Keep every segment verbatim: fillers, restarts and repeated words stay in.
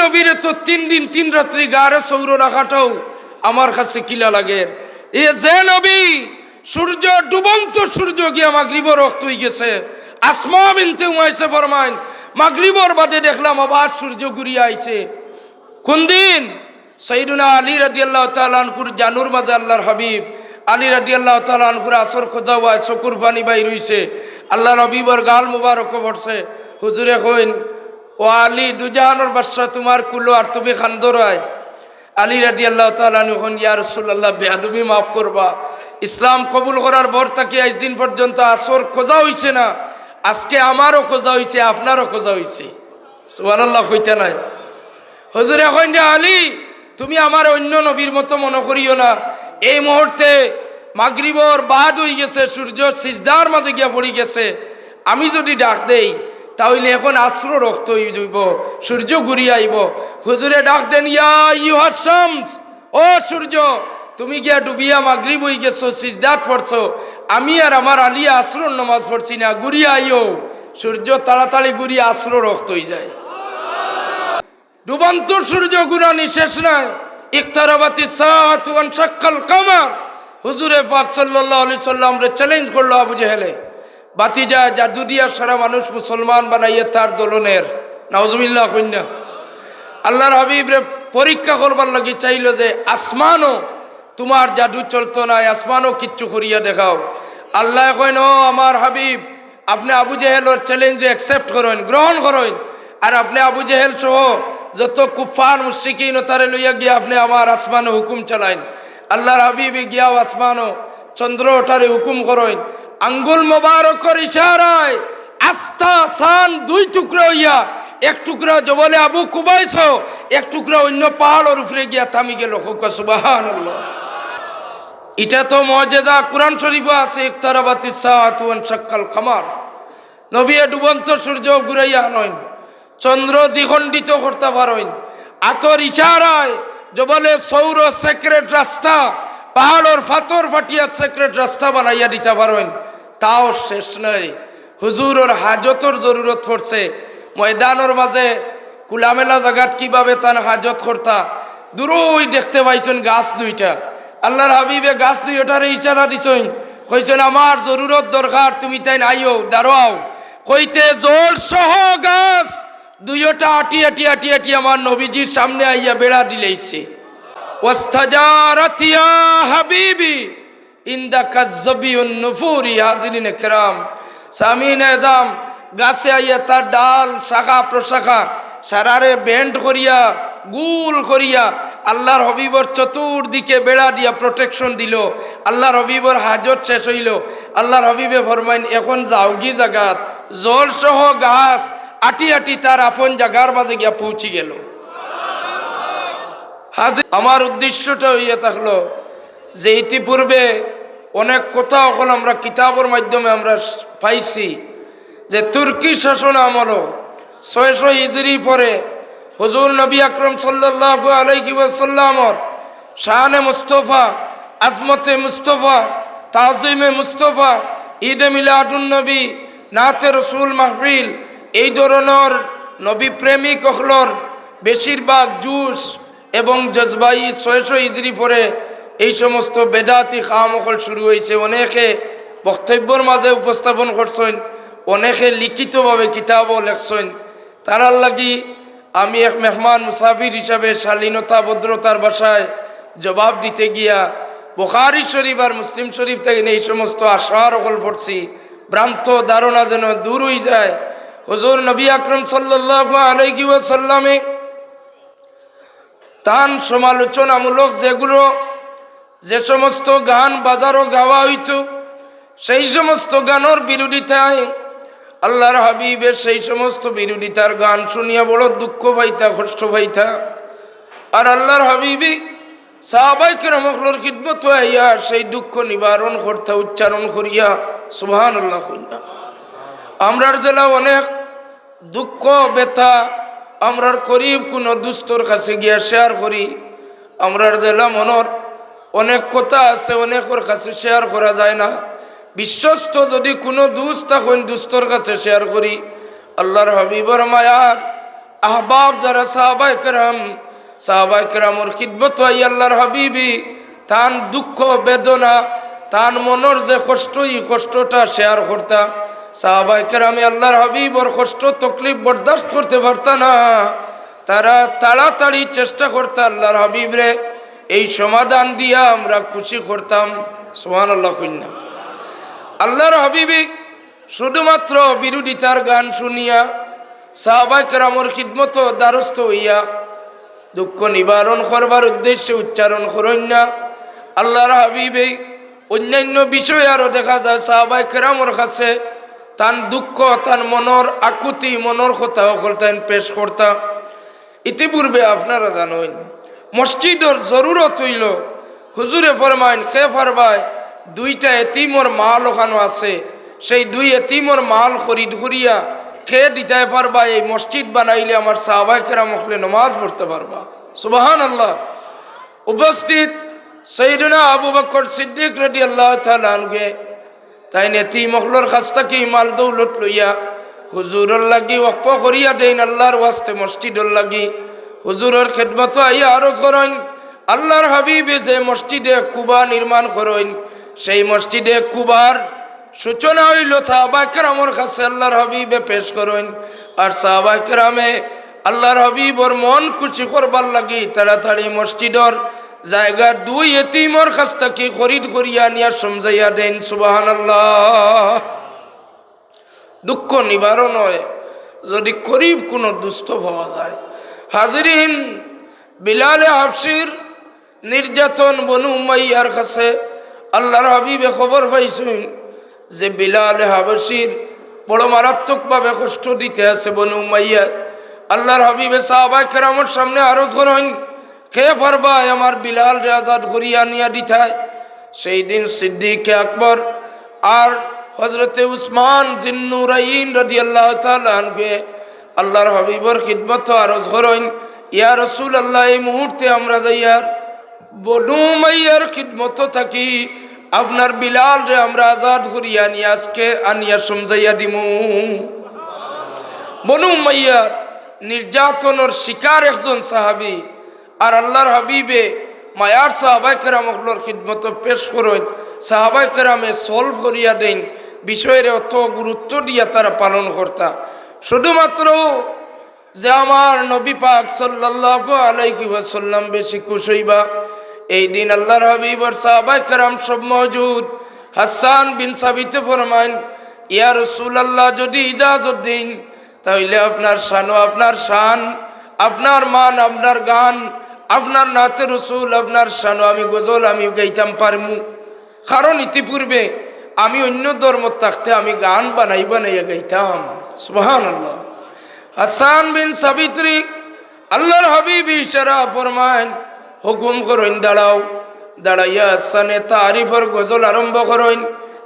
নবীরে তো তিন দিন তিন রাত্রি গারে সৌর রাখাটাও আমার কাছে কিলা লাগে। এ যে নবী, সূর্য, ডুবন্ত সূর্য গিয়া মাগরিবর অক্ত অইগেছে। আসমা বিনতে উমাইসে ফরমাইন, মাগরিবর বাদে দেখলাম আবার সূর্য ঘুরিয়া আইছে। কোন দিন? সাইয়্যিদুনা আলী রাদিয়াল্লাহু তাআলা আনহুর জানুর মাঝে আল্লাহর হাবিব আলী রাদিয়াল্লাহু তাআলা আনহুর আসর কজা অয়, চকুর পানি বাইর অইছে। আল্লাহর হাবিবর গাল মুবারকো পড়ছে। হুজুরে কইন, "ও আলী, দুজাহানর বাদশা তুমার কুলো আর তুমি কান্দরায়।" আলী রাদিয়াল্লাহু তাআলা আনহু কইন, "ইয়া রাসূলুল্লাহ, বেয়াদবি মাফ করবা। ইসলাম কবুল করার পর থাকি আইজ দিন পর্যন্ত আসর কজা অইছে না। আজকে আমারও কজা অইছে, আপনারও কজা অইছে।" সুবহানাল্লাহ কইতা নায়। হুজুরে কইন, "রে আলী, তুমি আমারে অইন্য নবীর মতো মনো করিও না। এই মুহূর্তে মাগরিবর বাদ অইগেছে, সূর্য সিজদার মাঝে গিয়া পড়িগেছে। আমি যুদি ডাক দেই, তা অইলে এখন আসরর অক্ত অইযিবো, সূর্য ঘুরিয়া আইবো।" হুজুরে ডাক দেন, "ইয়া আইয়ুহাশ শামস, ও সূর্য, তুমি গিয়া ডুবিয়া মাগরিব অইগেছো, সিজদাত পড়ছো, আমি আর আমার আলী আসরর নামাজ পড়ছি না, ঘুরিয়া আইও।" সূর্য তাড়াতাড়ি ঘুরিয়া আসরর অক্ত অইযায়। ডুবন্ত সূর্য ঘুরানি শেষ নাই। ইকতারাবাতিস সাআতু ওয়ানশাক্কাল কামার। হুজুরে পাক সাল্লাল্লাহু আলাইহি সাল্লামরে challenge করলো আবু জেহেলে, "বাতিজা, জাদু দিয়া সারা মানুষ মুসলমান বানাইয়া তার দলনের।" নাউজুবিল্লাহ কইন না। আল্লাহর হাবিবরে পরীক্ষা করবার লাগি চাইলো যে, "আসমানও তুমার জাদু চলতো নায়, আসমানও কিচ্ছু করিয়া দেখাও।" আল্লায় কইন, "ও আমার হাবিব, আপনে আবু জেহেলর challenge accept করইন, গ্রহণ করইন, আর আপনে আবু জেহেল সহ যত কুফফার মুশরিকিন অতারে লইয়া গিয়া আপনে আমার আসমানো হুকুম চালাইন।" আল্লাহর হাবিবে গিয়াও আসমানো চন্দ্র অটারে হুকুম করইন, আঙ্গুল মোবারকর ইশারায় আস্তা চান দুই টুকরা অইয়া এক টুকরা জবলে আবু কুবাইস, এক টুকরা অইন্য পাহাড়র উপরে গিয়া থামি গেল। কউক্কা সুবহানাল্লাহ। ইটা তো মুজিজা, কুরআন শরীফো আছে, "ইকতারাবাতিস সাআতু ওয়ানশাক্কাল কামার।" নবীয়ে ডুবন্ত সূর্য ঘুরাইয়া আনইন, চন্দ্র দ্বিখণ্ডিত করতা পারইন, আতর ইশারায় জবলে সৌর secret রাস্তা, পাহাড়র ফাতর ফাটিয়া secret রাস্তা বানাইয়া দিতা পারইন, তাও শেষ নাই। হুজুরর হাজতর জরুরত পড়ছে, ময়দানর মাঝে খুলামেলা জাগাত কিভাবে তান হাজত করতা, দূরই দেখতে পাইছইন গাছ দুইটা। আল্লাহর হাবিবে গাছ দুইটারে ইশারা দিছইন, কইছইন, "আমার জরুরত দরকার, তুমি তাইন আইও, দাঁড়াও।" কইতে জল সহ গাছ দুইটা আটি আটি আটি আটি আমার নবীজির সামনে আইয়া বেড়া দিলাইছে। "ওয়াস্তাজারাত ইয়া হাবিবি ইনদা কাজ্জাবিউন নুফুরি।" হাজিরিনে কেরাম, সামিইনে এজাম, গাছে আইয়া তার ডাল, শাখা, প্রশাখা, সারারে bend করিয়া, গুল করিয়া, আল্লাহর হাবিবর চতুর্দিকে বেড়া দিয়া protection দিলো। আল্লাহর হাবিবর হাজত শেষ অইলো। আল্লাহর হাবিবে ফরমাইন, "এখন যাওগি জাগাত।" জল সহ গাছ আটি আটি তার আপন জাগার মাঝে গিয়া পৌঁছি গেল। হাজির, আমার উদ্দেশ্যটা অইয়া থাকলো যে ইতিপূর্বে অনেক কথা অকল আমরা কিতাবর মাধ্যমে আমরা পাইছি যে তুর্কি শাসন আমলো ছয়শো হিজরি পরে হুজুর নবী আকরাম সাল্লাল্লাহু আলাইহি ওয়াসাল্লামর শানে মুস্তফা, আজমতে মুস্তফা, তাজিমে মুস্তফা, ঈদে মিলাদুন নবী, নাতে রসুল মাহফিল, এই ধরনর নবী প্রেমিক অকলর বেশিরভাগ জুশ এবং জজবাই ছয়শো হিজরি পরে এই সমস্ত বেদাতি কাম অকল শুরু অইছে। অনেকে বক্তব্যর মাঝে উপস্থাপন করছইন, অনেকে লিখিতভাবে কিতাবও লেখছইন। তারার লাগি আমি এক মেহমান মুসাফির হিসাবে শালীনতা ভদ্রতার ভাষায় জবাব দিতে গিয়া বুখারী শরীফ আর মুসলিম শরীফ থাকি এই সমস্ত আশার অকল পড়ছি। ভ্রান্ত ধারণা যেন দূর অইযায়। হুজুর নবী আকরাম সাল্লাল্লাহু আলাইহি ওয়াসাল্লামে তান সমালোচনামূলক যেগুলো, যে সমস্ত গান বাজারো গাওয়া অইতো, সেই সমস্ত গানর বিরোধিতায় আল্লাহর হাবিবে সেই সমস্ত বিরোধিতার গান শুনিয়া বড় দুঃখ পাইতা, কষ্ট পাইতা। আর আল্লাহর হাবিবে সাহাবায়ে কেরাম অকলর খিদমতো আইয়া সেই দুঃখ নিবারণ করতা উচ্চারণ করিয়া, সুবহানাল্লাহ কইন না। আমরার যেলা অনেক দুঃখ ব্যথা আমরার করিব কুনু দুস্তর কাছে গিয়া share করি। আমরার যেলা মনর অনেক কথা আছে, অনেকর কাছে share করা যায় না। বিশ্বস্ত যদি কুনু দুস্ত থাকইন, দুস্তর কাছে share করি। আল্লাহর হাবিবর মায়ার আহবাব যারা সাহাবায়ে কেরাম, সাহাবায়ে কেরামর খিদমতো আইয়া আল্লাহর হাবিবে তান দুঃখ বেদনা, তান মনর যে কষ্ট, ই কষ্টটা শেয়ার করতা। সাহাবায়ে কেরামে আল্লাহর হাবিবর কষ্ট তকলিফ বরদাস্ত করতে পারতা না, তারা তাড়াতাড়ি চেষ্টা করতা আল্লাহর হাবিবরে এই সমাধান দিয়া আমরা খুশি করতাম। সুবহানাল্লাহ কইন না। আল্লাহর হাবিবে শুধুমাত্র বিরোধিতার গান শুনিয়া সাহাবায়ে কেরামর খিদমতো দ্বারস্থ অইয়া দুঃখ নিবারণ করবার উদ্দেশ্যে উচ্চারণ করইন না। আল্লাহর হাবিবে অন্যান্য বিষয় আরো দেখা যায় সাহাবায়ে কেরামর কাছে তান দুঃখ, তান মনর আকুতি, মনর কথা অকলতাইন পেশ করতা। ইতিপূর্বে আপনারা জানইন, মসজিদর জরুরত অইলো, হুজুরে ফরমাইন, "কে পারবায় দুইটা এতিমর মাল অখানো আছে, সেই দুই এতিমর মাল খরিদ করিয়া কে দিতায় পারবায়, এই মসজিদ বানাইলে আমার সাহাবায়ে কেরাম অকলে নমাজ পড়তা পারবা।" সুবহানাল্লাহ। উপস্থিত সাইয়েদনা আবু বকর সিদ্দিক রাদিয়াল্লাহু তাআলা আনহুয়ে তাইন এতিম অকলর কাছ থাকি মাল দৌলত লইয়া হুজুরর লাগি ওয়াকফ করিয়া দেইন, আল্লাহর ওয়াস্তে মসজিদর লাগি। হুজুরর খিদমতো আইয়া আরজ করইন, আল্লাহর হাবিবে যে মসজিদে কুবা নির্মাণ করইন, সেই মসজিদে কুবার সূচনা অইলো সাহাবায়ে কেরামর কাছে আল্লাহর হাবিবে পেশ করইন। আর সাহাবায়ে কেরামে আল্লাহর হাবিবর মন খুশি করবার লাগি তাড়াতাড়ি মসজিদর জায়গা দুই এতিমর কাছ থাকি খরিদ করিয়া আনিয়া সমজাইয়া দেইন। সুবহানাল্লাহ। দুঃখ নিবারণ অয় যদি করিব কুনু দুস্থ পাওয়া যায়। হাজিরিন, বিলালে হাবশির নির্যাতন বনু উমাইয়ার কাছে আল্লাহর হাবিবে খবর পাইছইন যে বিলালে হাবশির বড় মারাত্মকভাবে কষ্ট দিতে আছে বনু উমাইয়া। আল্লাহর হাবিবে সাহাবায়ে কেরামর সামনে আরজ করইন, "কে পারবায় আমার বিলালরে আজাদ করিয়া আনিয়া দিতায়?" সেই দিন সিদ্দিকে আকবর আর হযরতে উসমান জিন্নুরাইন রাদিয়াল্লাহু তাআলা আনহুয়ে আল্লাহর হাবিবর খিদমতো আরজ করইন, "ইয়া রাসূলুল্লাহ, এই মুহূর্তে আমরা যাইয়ার বনু উমাইয়ার খিদমতো থাকি আপনার বিলালরে আমরা আজাদ করিয়া আনিয়া আজকে আনিয়া সমজাইয়া দিমু।" বনু উমাইয়ার নির্যাতনর শিকার একজন সাহাবী, আর আল্লাহর হাবিবে মায়ার সাহাবায়ে কেরাম অকলর খিদমতো পেশ করইন, সাহাবায়ে কেরামে সলভ করিয়া দেইন, বিষয়রে অত গুরুত্ব দিয়া তারা পালন করতা। শুধুমাত্র যে আমার নবী পাক সাল্লাল্লাহু আলাইহি ওয়াসাল্লাম বেশি খুশ অইবা। এই দিন আল্লাহর হাবিবর সাহাবায়ে কেরাম সব মওজুদ। হাসান বিন সাবিতে ফরমাইন, "ইয়া রাসূলুল্লাহ, যদি ইজাজত দিন, তাইলে আপনার শানো আপনার শান, আপনার মান আপনার গান, আপনার নাতে রসুল, আপনার শানো আমি গজল আমি গাইতাম পারমু।" কারণ ইতিপূর্বে আমি অন্য ধর্ম থাকতে আমি গান বানাই বানাইয়া গাইতাম। সুবহানাল্লাহ। হাসান বিন সাবিতরে আল্লাহর হাবিব ইশারা ফরমাইন, "হুকুম করইন, দাঁড়াও।" দাঁড়াইয়া হাসানে তারিফর গজল আরম্ভ করইন।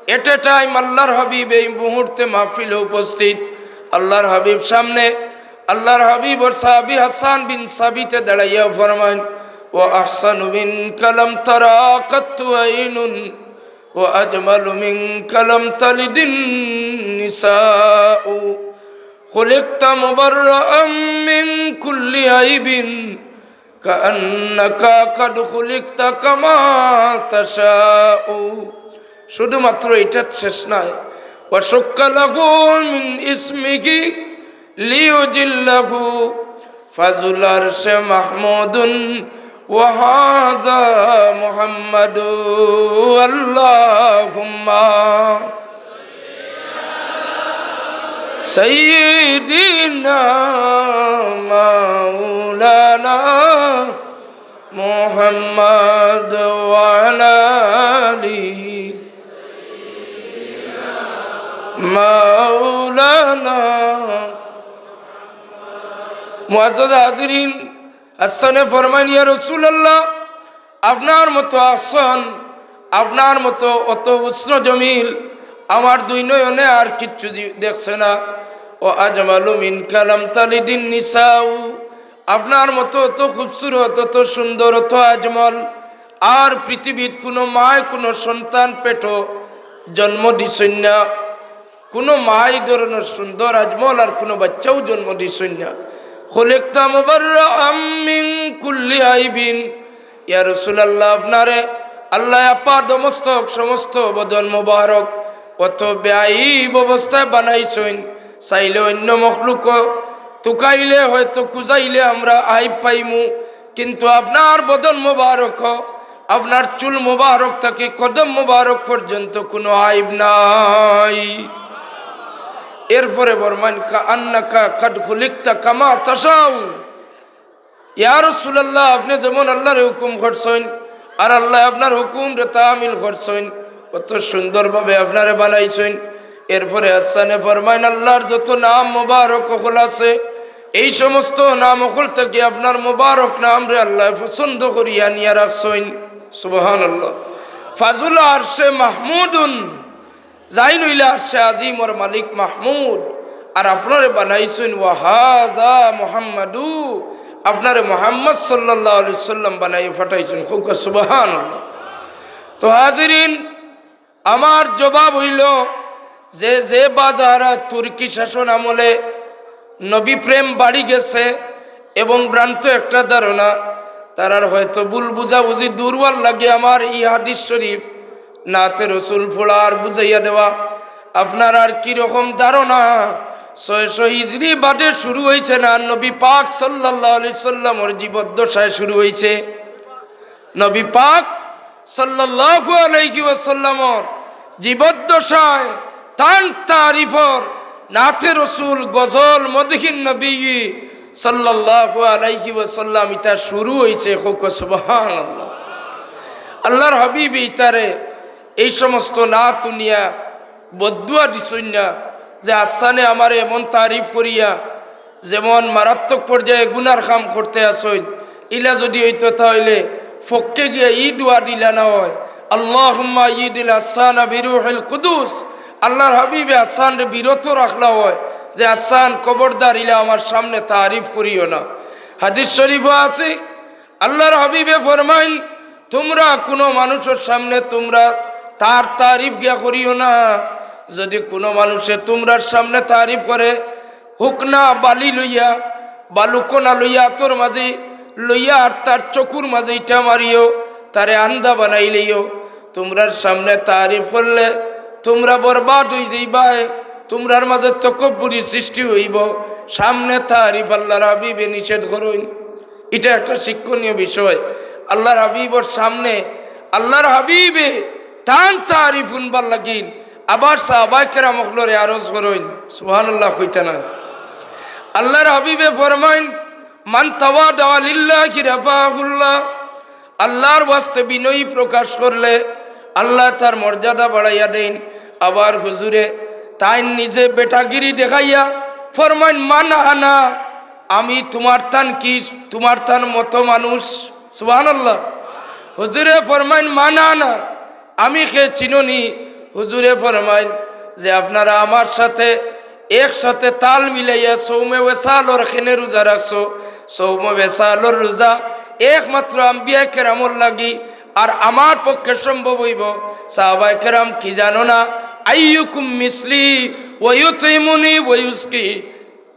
At a time আল্লাহর হাবিব এই মুহূর্তে মাহফিলে উপস্থিত। আল্লাহর হাবিব সামনে আল্লাহর হাবিবর সাহাবী হাসান বিন সাবিতে দাঁড়াইয়া ফরমাইন, "ওয়া আহসানু মিনকা লাম তারা কাত্তু আইনুন, ওয়া আজমালু মিনকা লাম তালিদিন নিসাউ। খুলিকতা মুবাররাআম মিন কুল্লি আইবিন, কাআন্নাকা কাদ খুলিকতা কামা তাশাউ।" শুধুমাত্র ইটাত শেষ নায়, "ওয়া শুক্কা লাহু মিন ইসমিহি লিইউজিল্লাহু ফাজুল আরশে মাহমুদুন ওয়া হাযা মুহাম্মাদু।" আল্লাহুম্মা সাইয়্যিদিনা মাওলানা মুহাম্মাদ ওয়া আলা আলিহি মাওলানা। মুআজ্জাজ হাজিরিন, হাসানে ফরমাইন, "ইয়া রাসূলুল্লাহ, আপনার মতো আহসান, আপনার মতো অত হুসন জমিল আমার দুই নয়নে আর কিচ্ছু জি-, দেখছে না। ওয়া আজমালু মিনকা লাম তালিদিন নিসাউ, আপনার মতো অত খুবসুরত, অত সুন্দর, অত আজমল আর পৃথিবীত কুনু মায় কুনু সন্তান পেটো জন্ম দিছইন না।" কুনু মায় ই ধরনর সুন্দর আজমল আর কুনু বাইচ্চাও জন্ম দিছইন না। খুলিকতা মুবাররাআম মিন কুল্লি আইবিন। ইয়া রাসূলুল্লাহ, আপনারে আল্লাহ আপাদমস্তক, সমস্ত বদন মোবারক অত বেআইব অবস্থায় বানাইছইন। চাইলে অন্য মখলুক তুকাইলে হয়তো খুজাইলে আমরা আইব পাইমু, কিন্তু আপনার বদন মোবারক, আপনার চুল মোবারক থাকি কদম মোবারক পর্যন্ত কোনো আইব নাই। এরপরে ফরমাইন, "কাআন্নাকা কাদ খুলিকতা কামা তাশাউ।" ইয়া রাসূলুল্লাহ, আপনে যেমন আল্লাহরে হুকুম করছইন, আর আল্লায় আপনার হুকুমরে তামিল করছইন, অত সুন্দরভাবে আপনারে বানাইছইন। এরপরে হাসানে ফরমাইন, "আল্লাহর যত নাম মোবারক অকল আছে, এই সমস্ত নাম অকল থাকি আপনার মোবারক নামরে আল্লায় পছন্দ করিয়া নিয়া রাখছইন।" সুবহানাল্লাহ। "ফাজুল আরশে মাহমুদুন।" যাইন অইলা আরশে আজিমর মালিক মাহমুদ, আর আপনারে বানাইছইন ওয়া হাযা মুহাম্মাদু, আপনারে মুহাম্মদ সাল্লাল্লাহু আলাইহি ওয়াসাল্লাম বানাইয়া পাঠাইছইন। কউক্কা সুবহানাল্লাহ। তো হাজিরিন, আমার জবাব অইলো যে, যে বাজারা তুর্কি শাসন আমলে নবী প্রেম বাড়ি গেছে এবং ভ্রান্ত একটা ধারণা, তারার হয়তো ভুল বুঝাবুঝি দূর অওয়ার লাগি আমার ই হাদিস শরীফ, নাতে রসুল পড়া আর বুঝাইয়া দেওয়া। আপনারার কিরকম ধারণা? ছয়শো হিজরি বাদে শুরু অইছে না, নবী পাক সাল্লাল্লাহু আলাইহি সাল্লামর জীবদ্দশায় শুরু অইছে। নবী পাক সাল্লাল্লাহু আলাইহি ওয়াসাল্লামর জীবদ্দশায় তান তারিফর নাতে রসুল, গজল, মদহিন নবী সাল্লাল্লাহু আলাইহি ওয়াসাল্লাম, ইতা শুরু অইছে। কউক্কা সুবহানাল্লাহ। আল্লাহর হাবিবে ইতারে এই সমস্ত নাত হুনিয়া বদদুয়া দিছইন না যে হাসানে আমারে এমন তারিফ করিয়া যেমন মারাত্মক পর্যায়ে গুনার কাম করতে আছইন, ইলা যুদি অইতো তাইলে ফক্কে গিয়া ই দোয়া দিলা না অয়, "আল্লাহুম্মা আইয়িদিল হাসানা বিরুহিল কুদুস।" আল্লাহর হাবিবে হাসানরে বিরত রাখলা অয় যে, "হাসান, খবরদার ইলা আমার সামনে তারিফ করিও না।" হাদিস শরীফো আছে, আল্লাহর হাবিবে ফরমাইন, "তুমরা কুনু মানুষর সামনে তুমরা তার তারিফ গিয়া করিও না। যুদি কুনু মানুষে তুমরার সামনে তারিফ করে, হুকনা বালি লইয়া, বালুকনা লইয়া, আতর মাঝে লইয়া, আর তার চকুর মাঝে ইটা মারিও, তারে আন্ধা বানাইলিও। তুমরার সামনে তারিফ করলে তুমরা বরবাদ অইযাইবায়, তুমরার মাঝে তকব্বুরি সৃষ্টি অইবো।" সামনে তারিফ আল্লাহর হাবিবে নিষেধ করইন। ইটা একটা শিক্ষণীয় বিষয়। আল্লাহর হাবিবর সামনে আল্লাহর হাবিবে তান তারিফ হুনবার লাগিন আবার সাহাবায়ে কেরাম অকলরে আরজ করইন। সুবহানাল্লাহ কইতা না? আল্লাহর হাবিবে ফরমাইন, "মান তাওয়াদা লিল্লাহি রাফাহুল্লাহ।" আল্লাহর ওয়াস্তে বিনয়ী প্রকাশ করলে আল্লায় তার মর্যাদা বাড়াইয়া দেইন। আবার হুজুরে তাইন নিজে বেটাগিরি দেখাইয়া ফরমাইন, "মান আনা, আমি তুমার তান কি, তুমার তান মতো মানুষ?" সুবহানাল্লাহ। হুজুরে ফরমাইন, "মান আনা, আমি কে চিনো নি?" হুজুরে ফরমাইন যে, "আপনারা আমার সাথে একসাথে তাল মিলাইয়া সৌমে ওয়েসালর খেনে রোজা রাখছো, সৌমে ওয়েসালর রোজা একমাত্র আম্বিয়া কেরামর লাগি, আর আমার পক্ষে সম্ভব অইবো।" সাহাবায়ে কেরাম কি জানো না? "আইয়ুকুম মিসলি ওয়া ইউতইমুনি ওয়া ইউসকি।"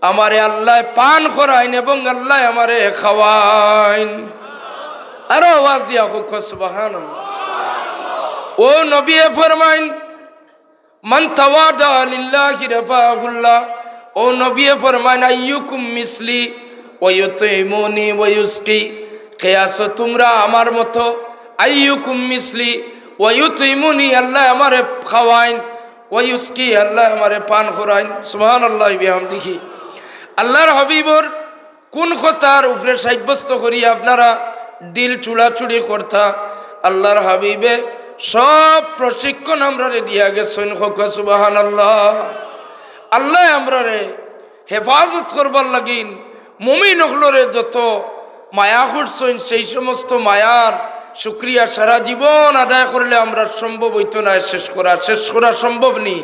আমারে আল্লায় পান করাইন এবং আল্লায় আমারে খাওয়াইন। আরো আওয়াজ দিয়া কউক্কা সুবহানাল্লাহ। অউ নবিয়ে ফরমাইন, "মান তাওয়াদা লিল্লাহি রাফাহুল্লাহ।" অউ নবিয়ে ফরমাইন, "আইয়ুকুম মিসলি ওয়া ইউতইমুনি ওয়া ইউসকি।" কে আছো তুমরা আমার মতো? "আইয়ুকুম মিসলি ওয়া ইউতইমুনি", আল্লায় আমারে খাওয়াইন, "ওয়া ইউসকি", আল্লায় আমারে পান করাইন। সুবহানাল্লাহি বিহামদিহি। আল্লাহর হাবিবর কুন কথার উপরে সাব্যস্ত করি আপনারা দিল চুড়াচুড়ি করতা? আল্লাহর হাবিবে সব প্রশিক্ষণ আমরারে দিয়া গেছইন। কউক্কা সুবহানাল্লাহ। আল্লায় আমরারে হেফাজত করবার লাগিন, মুমিন অকলরে যত মায়া করছইন, সেই সমস্ত মায়ার শুকরিয়া সারা জীবন আদায় করলে আমরার সম্ভব অইতো নায় শেষ করা। শেষ করা সম্ভব নি?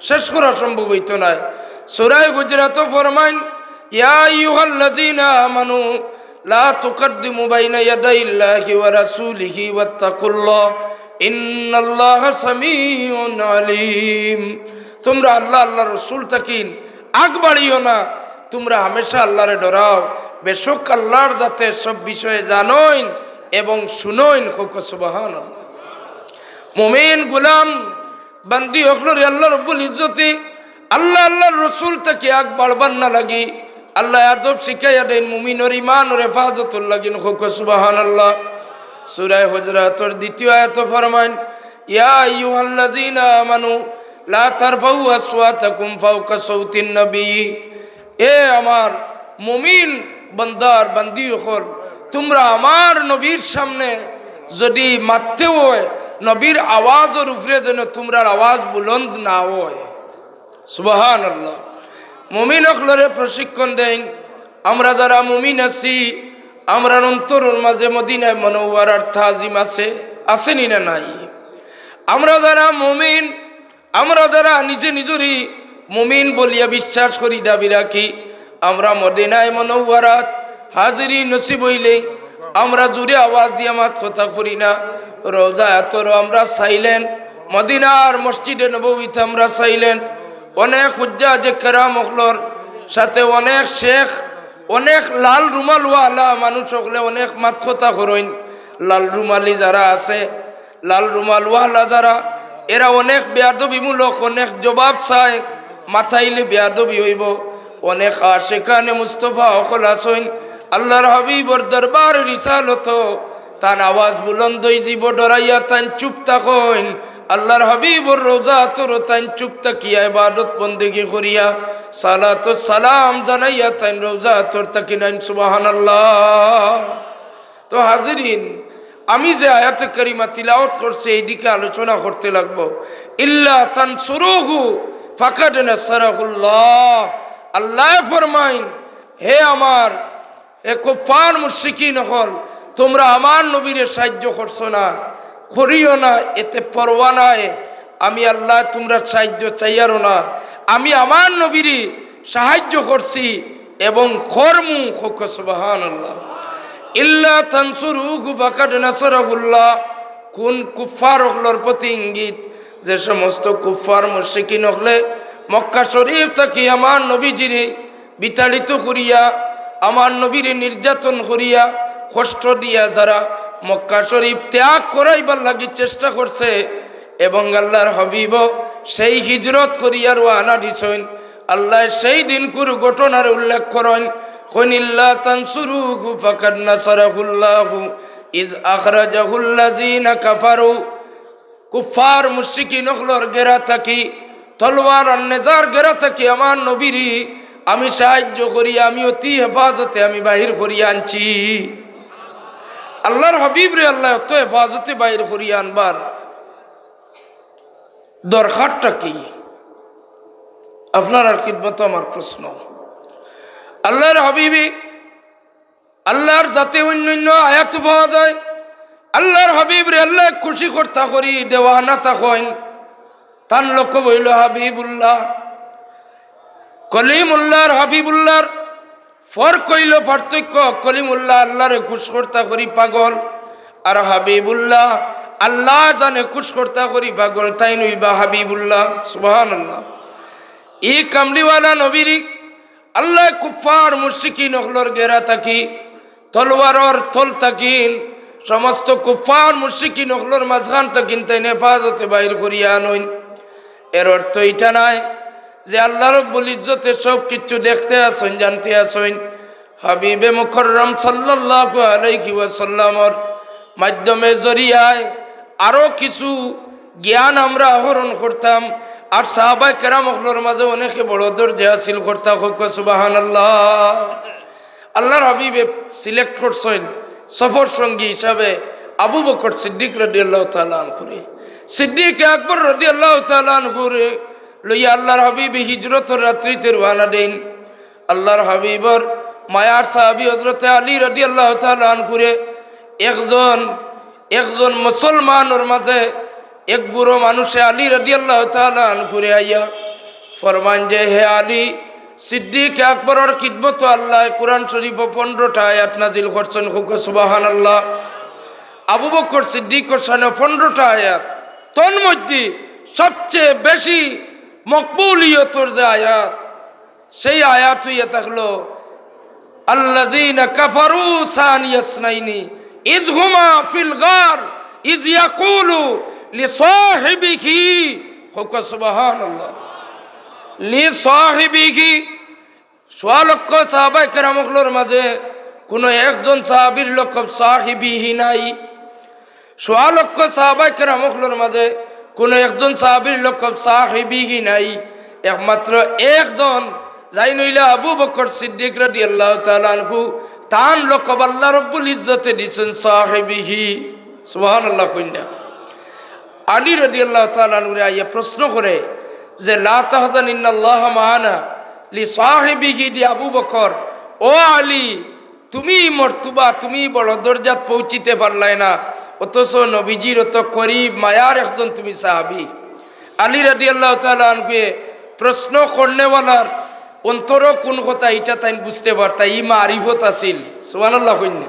শেষ করা সম্ভব অইতো নায়। সূরা হুজুরাতো ফরমাইন, "ইয়া আইয়ুহাল্লাযীনা আমানু লা তুকাদ্দিমু বাইনা ইয়াদাইল্লাহি ওয়া রাসূলিহি ওয়াত্তাকুল্লাহ, ইন্নাল্লাহা সামিউন আলীম।" তুমরা আল্লাহ, আল্লাহর রসুল থাকি আগ বাড়িও না, তোমরা হামেশা আল্লারে ডরাও, বেশক আল্লার জাতে সব বিষয়ে জানইন এবং শুনইন। কউক্কা সুবহানাল্লাহ। মুমিন গুলাম বান্দি অকলরে আল্লা রব্বুল ইজ্জতে আল্লা, আল্লার রসুল থাকি আগ বাড়বার না লাগি আল্লায় আদব শিখাইয়া দেইন, মুমিনর ইমানর হেফাজতর লাগি। কউক্কা সুবহানাল্লাহ। সূরা হুজুরাতর দ্বিতীয় আয়াতো ফরমাইন, ইয়া আইয়ুহাল্লাযীনা আমানু লা তারফাউ আসওয়াতাকুম ফাওকা সাউতিন নবী। এ আমার মুমিন বান্দা আর বান্দি অকল, তোমরা আমার নবীর সামনে যদি মাততে অয়, নবীর আওয়াজর উপরে যেন তোমরার আওয়াজ বুলন্দ না অয়। সুবহানাল্লাহ। মুমিন অকলরে প্রশিক্ষণ দেইন। আমরা যারা মুমিন আছি, আমরার অন্তরর মাঝে মদিনায় মুনাওয়ারার তাজিম আছে, আছে নি না নাই? আমরা যারা মুমিন, আমরা যারা নিজে নিজরে মুমিন বলিয়া বিশ্বাস করি, দাবি রাখি, আমরা মদিনায় মুনাওয়ারাত হাজিরি নসিব অইলে আমরা জুরে আওয়াজ দিয়া মাত কথা করি না। রওজা আতরো আমরা silent, মদিনার মসজিদে নববীত আমরা silent। অনেক হুজ্জাজে কেরাম অকলর সাথে অনেক শেখ, অনেক লাল রুমালওয়ালা মানুষ অকলে অনেক মাত কথা করইন। লাল রুমালি যারা আছে, লাল রুমালওয়ালা যারা, এরা অনেক বেয়াদবিমূলক, অনেক জবাব চায়, মাতাইলে বেয়াদবি অইবো। অনেক আশেকানে মুস্তফা অকল আছইন, আল্লার হাবিবর দরবার রিসালতো তান আওয়াজ বুলন্দ অইযিবো, ডরাইয়া তাইন চুপ থাকইন। আল্লার হাবিবর রওজা আতরো তাইন চুপ থাকিয়া ইবাদত বন্দেগি করিয়া সালাত ও সালাম জানাইয়া তাইন রওজা আতর থাকি নাইন। সুবহানাল্লাহ। তো হাজিরিন, আমি যে আয়াতে কারিমা তিলাওয়াত করছি, এইদিকে আলোচনা করতে লাগবো। ইল্লা তানসুরুহু ফাকাদ নাসারাহুল্লাহ। আল্লায় ফরমাইন, হে আমার, হে কুফফার মুশরিকিন অকল, তোমরা আমার নবীরে সাহায্য করছো না, করিও না, এতে পরোয়া নাই। আমি আল্লায় তোমরার সাহায্য চাইয়ারও না, আমি আমার নবীরে সাহায্য করছি এবং করমু। কউক্কা সুবহানাল্লাহ। ইল্লা তানসুরুহু ফাকাদ নাসারাহুল্লাহ। কোন কুফফার অকলর প্রতি ইঙ্গিত? যে সমস্ত কুফফার মুশরিকিন অকলে মক্কা শরীফ থাকি আমার নবীজিরে বিতাড়িত করিয়া, আমার নবীরে নির্যাতন করিয়া, কষ্ট দিয়া যারা মক্কা শরীফ ত্যাগ করাইবার লাগি চেষ্টা করছে, এবং আল্লার হাবিবও সেই হিজরত করিয়া রওয়ানা দিছইন। আল্লায় সেই দিনকুর ঘটনার উল্লেখ করইন, কইন, ইল্লা তানসুরুহু ফাকাদ নাসারাহুল্লাহু ইজ আখরাজাহুল্লাযীনা কাফারু। কুফফার মুশরিকিন অকলর ঘেরা থাকি, তলোয়ার আর নেজার ঘেরা থাকি আমার নবীরে আমি সাহায্য করি, আমি অতি হেফাজতে আমি বাহির করিয়া আনছি। আল্লার হাবিবরে আল্লায় অত হেফাজতে বাহির করিয়া আনবার দরকারটা কি? আপনারার খিদমতো আমার প্রশ্ন। আল্লার হাবিবে, আল্লার জাতে অইন্য অইন্য আয়াতো পাওয়া যায়, আল্লার হাবিবরে আল্লায় খুশি করতা করি দেওয়ানা থাকইন। তান লকব অইলো হাবিবুল্লাহ। কলিমুল্লাহ আর হাবিবুল্লাহর ফরক অইলো, পার্থক্য, কলিমুল্লাহ আল্লারে খুশ করতা করি পাগল, আর হাবিবুল্লাহ আল্লায় যানে খুশ করতা করি পাগল, তাইন অইবা হাবিবুল্লাহ। সুবহানাল্লাহ। ই কামলিওয়ালা নবীরে আল্লায় কুফফার মুশরিকিন অকলর ঘেরা থাকি, তলোয়ারর তল থাকিন, সমস্ত কুফফার মুশরিকিন অকলর মাঝখান থাকিন তাইন হেফাজতে বাইর করিয়া আনইন। এর অর্থ ইটা নায় যে আল্লাহ রব্বুল ইজ্জতে সব কিচ্ছু দেখতে আছইন, জানতে আছইন। হাবিবে মুকররম সাল্লাল্লাহু আলাইহি ওয়াসাল্লামর মাধ্যমে, জরিয়ায় আরো কিছু জ্ঞান আমরা আহরণ করতাম। আর সাহাবায়ে কেরাম অকলর মাঝে অনেকে বড় দরজা হাসিল করতা, কউক্কা সুবহানাল্লাহ। আল্লার হাবিবে select করছইন সফর সঙ্গী হিসাবে আবু বকর সিদ্দিক রাদিয়াল্লাহু তাআলা আনহুরে। সিদ্দিক আকবর রাদিয়াল্লাহু তাআলা আনহুরে লইয়া আল্লার হাবিবে হিজরতর রাত্রিতে রওয়ানা দেইন। আল্লার হাবিবর মায়ার সাহাবী হযরতে আলী রাদিয়াল্লাহু তাআলা আনহুরে একজন, একজন মুসলমানর মাঝে এক বুড়া মানুষে আলী রাদিয়াল্লাহু তাআলা আনহুরে আইয়া ফরমাইন যে, হে আলী, সিদ্দিক আকবরর খিদমতো আল্লায় কুরআন শরীফো পনরোটা আয়াত নাজিল করছইন, কউক্কা সুবহানাল্লাহ। আবু বকর সিদ্দিকর শানো পনরোটা আয়াত, তন্মধ্যে সবচেয়ে বেশি মকবুলিয়তর যে আয়াত, সেই আয়াত অইয়া থাকলো, "আল্লাযীনা কাফারু সানিয়া ইসনাইনি ইয হুমা ফিল গার ইয ইয়াকুলু লিসাহিবিহি।" কউক্কা সুবহানাল্লাহ। লিসাহিবিহি। সোয়া লক্ষ সাহাবায়ে কেরাম অকলর মাঝে কুনু একজন সাহাবীর লকব সাহিবিহি নাই। সোয়া লক্ষ সাহাবায়ে কেরাম অকলর মাঝে কুনু একজন সাহাবীর লকব সাহিবিহি নাই। একমাত্র একজন, যাইন অইলা আবু বকর সিদ্দিক রাদিয়াল্লাহু তাআলা আনহু, তান লকব আল্লাহ রব্বুল ইজ্জতে দিছইন সাহিবিহি। সুবহানাল্লাহ কইন না। আলী রাদিয়াল্লাহু তাআলা আনহুরে আইয়া প্রশ্ন করে যে, "লা তাহজান ইন্নাল্লাহা মা'আনা", লিসাহিবিহি দি আবু বকর, "ও আলী, তুমি মর্তুবা, তুমি বড় দরজাত পৌঁছিতে পারলায় না, অথচ নবীজির অত করিব মায়ার একজন তুমি সাহাবী।" আলী রাদিয়াল্লাহু তাআলা আনহুয়ে প্রশ্ন করনেওয়ালার অন্তরো কুন কথা, ইটা তাইন বুঝতে পারতা, ই মারিফত আছিল। সুবহানাল্লাহ কইন না।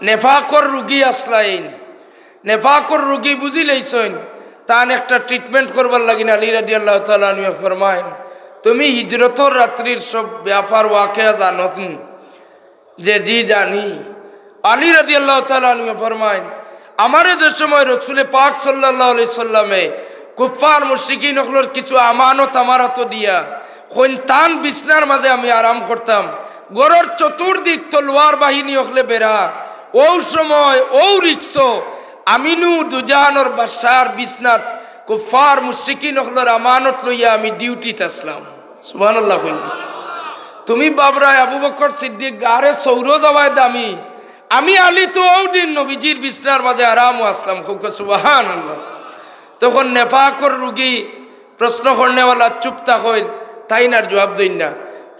নেফাকর রুগী আছলা এইন, নেফাকর রুগী বুঝিলাইছইন, তান একটা treatment করবার লাগিন আলী রাদিয়াল্লাহু তাআলা আনহুয়ে ফরমাইন, "তুমি হিজরতর রাত্রির সব ব্যাপার ওয়াকিয়া জানো নি?" যে, "জি, জানি।" আলী রাদিয়াল্লাহু তাআলা আনহুয়ে ফরমাইন, "আমারে যে সময় রসুলে পাক সাল্লাল্লাহু আলাইহি সাল্লামে কুফফার মুশরিকিন অকলর কিছু আমানত আমার আতো দিয়া, কইন তান বিছনার মাঝে আমি আরাম করতাম, ঘরর চতুর্দিক তলোয়ার বাহিনী অকলে বেড়া, অউ সময় অউ রিক্স আমিনু দুজাহানর বাদশার বিছনাত কুফফার মুশরিকিন অকলর আমানত লইয়া আমি ডিউটিত আছলাম।" সুবহানাল্লাহ কইন। তুমি বাবরায় আবু বকর সিদ্দিক গারে সৌরো যাওয়ায় দামি, আমি আলী তো অউ দিন নবীজির বিছনার মাঝে আরামো আছলাম। কউক্কা সুবহানাল্লাহ। তখন নেফাকর রুগী প্রশ্ন করনেওয়ালা চুপ থাকইন, তাইন আর জবাব দেইন না।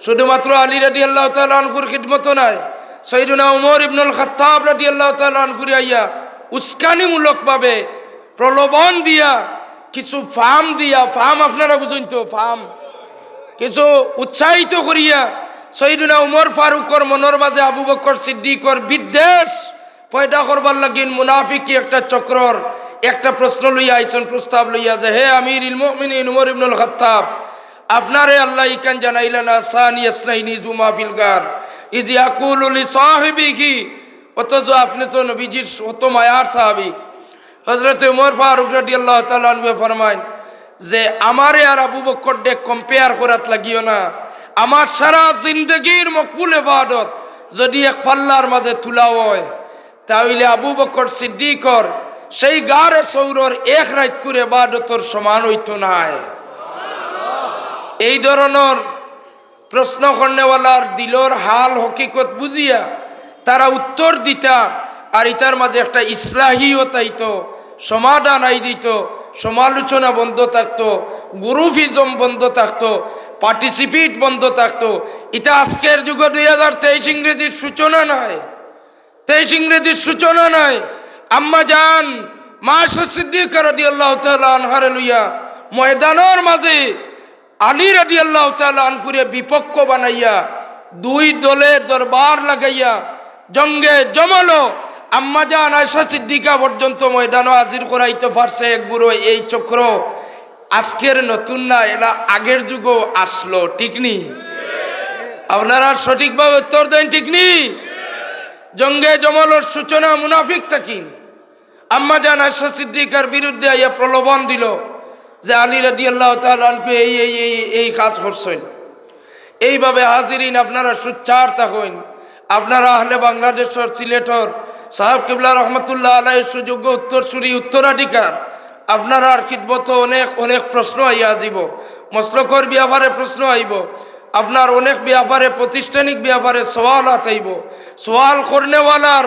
শুধুমাত্র আলী রাদিয়াল্লাহু তাআলা আনহুর খিদমতো নায়, সাইয়্যিদুনা উমর ইবনুল খাত্তাব রাদিয়াল্লাহু তাআলা আনহুরে আইয়া উস্কানিমূলকভাবে প্রলোভন দিয়া, কিছু ফাম দিয়া, ফাম আপনারা বুঝইন তো, ফাম, কিছু উৎসাহিত করিয়া সাইয়্যিদুনা উমর ফারুকর মনর মাঝে আবু বকর সিদ্দিকর বিদ্বেষ পয়দা করবার লাগিন মুনাফিকি একটা চক্রর একটা প্রশ্ন লইয়া আইছইন, প্রস্তাব লইয়া যে, "হে আমিরুল মুমিনিন উমর ইবনুল খাত্তাব, আপনারে আল্লায় ইখান জানাইলা না, সানিয়া ইসনাইনি ইয হুমা ফিল গার ইয ইয়াকুলু লিসাহিবিহি, অথচ আপনে তো নবীজির অত মায়ার সাহাবী।" হযরত উমর ফারুক রাদিয়াল্লাহু তাআলা আনহুয়ে ফরমাইন যে, "আমারে আর আবু বকররে compare করাত লাগিও না। আমার সারা জিন্দেগির মকবুল ইবাদত যদি এক পাল্লার মাঝে তুলা অয়, তা অইলে আবু বকর সিদ্দিকর সেই গারে সৌরর এক রাইতকুর ইবাদতর সমান অইতো নায়।" এই ধরনর প্রশ্ন করনেওয়ালার দিলর হাল হকিকত বুঝিয়া তারা উত্তর দিতা, আর ইতার মাঝে একটা ইসলাহিয়ত আইতো, সমাধান আই দিত, সমালোচনা বন্ধ থাকতো, গ্রুপিজম বন্ধ থাকতো, participate বন্ধ থাকতো। ইতা আজকের যুগো দুই হাজার তেইশ ইংরেজির সূচনা নায়, তেইশ ইংরেজির সূচনা নায়। আম্মা জান মা আয়েশা সিদ্দিকা রাদিয়াল্লাহু তাআলা আনহারে লইয়া ময়দানর মাঝে আলী রাদিয়াল্লাহু তাআলা আনহুরে বিপক্ষ বানাইয়া দুই দলে দরবার লাগাইয়া জঙ্গে জমলো আম্মাজান আয়েশা সিদ্দিকা পর্যন্ত ময়দানো হাজির করাইতে পারছে এক বুড়ো এই চক্র। আজকের নতুন না, এলা আগের যুগও আসলো, ঠিক নি? আপনারা সঠিকভাবে উত্তর দেন, ঠিক নি? জঙ্গে জমলর সূচনা মুনাফিক থাকি। আম্মাজান আয়েশা সিদ্দিকার বিরুদ্ধে আইয়া প্রলোভন দিল যে আলী রাদিয়াল্লাহু তাআলা আনহু এই, এই, এই, এই কাজ করছেন। এইভাবে হাজিরিন আপনারা সুচ্চার থাকইন। আপনারা আহলে বাংলাদেশর সিলেটর সাহেব কিবলা রহমতুল্লাহ আলাইহির সুযোগ্য উত্তরসূরি উত্তরাধিকার। আপনারার খিদমতো অনেক, অনেক প্রশ্ন আইয়া যিব। মসলকর ব্যাপারে প্রশ্ন আইব। আপনার অনেক ব্যাপারে, প্রাতিষ্ঠানিক ব্যাপারে সওয়ালাত আইব। সওয়াল করনেওয়ালার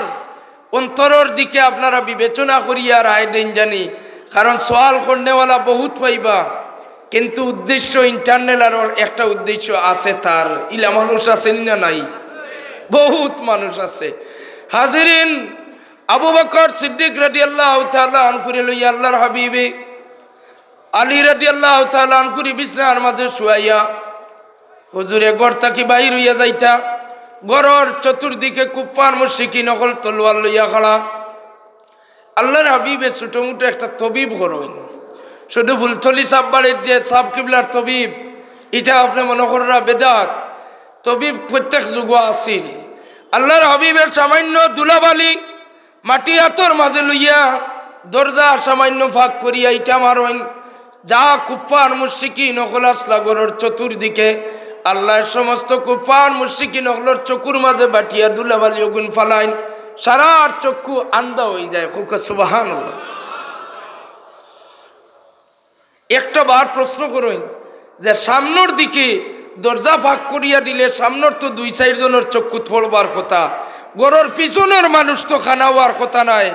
অন্তরর দিকে আপনারা বিবেচনা করিয়া রায় দেইন জানি, কারণ সওয়াল করনেওয়ালা বহুত পাইবা, কিন্তু উদ্দেশ্য internal আরো একটা উদ্দেশ্য আছে তার। ইলা মানুষ আছে নি না নাই? বহুত মানুষ আছে। হাজিরিন, আবু বকর সিদ্দিক রাদিয়াল্লাহু তাআলা আনহুরে লইয়া আল্লাহর হাবিবে আলী রাদিয়াল্লাহু তাআলা আনহুরে বিছনার মাঝে শুয়াইয়া হুজুরে ঘর থাকি বাইর অইয়া যাইতা, ঘরর চতুর্দিকে কুফফার মুশরিকিন অকল তলোয়ার লইয়া খাড়া। আল্লাহর হাবিবে ছোটো-মোটো একটা তবিব করইন, শুধু ফুলতলি সাববাড়ির যে সাব কিবলার তবিব, ইটা আপনে মনো কররা বেদাত। তবিব প্রত্যেক যুগো আছিল। আল্লার হাবিবে সামান্য ধুলাবালি মাটি আতর মাজে লইয়া দরজা সামান্য ফাক করিয়া ইটা মারইন, যা কুফফার মুশরিকিন অকল আছলা ঘরর চতুর্দিকে, আল্লায় সমস্ত কুফফার মুশরিকিন অকলর চকুর মাজে বাটিয়া ধুলাবালি অগুন ফালাইন, সারার চক্ষু আন্দা অইযায়। কউক্কা সুবহানাল্লাহ। একটা বার প্রশ্ন করইন যে সামনর দিকে দরজা ফাক করিয়া দিলে সামনর তো দুই চাইর জনর চক্ষুত পড়বার কথা, ঘরর পিছনর মানুষ তো কানা অওয়ার কথা নায়,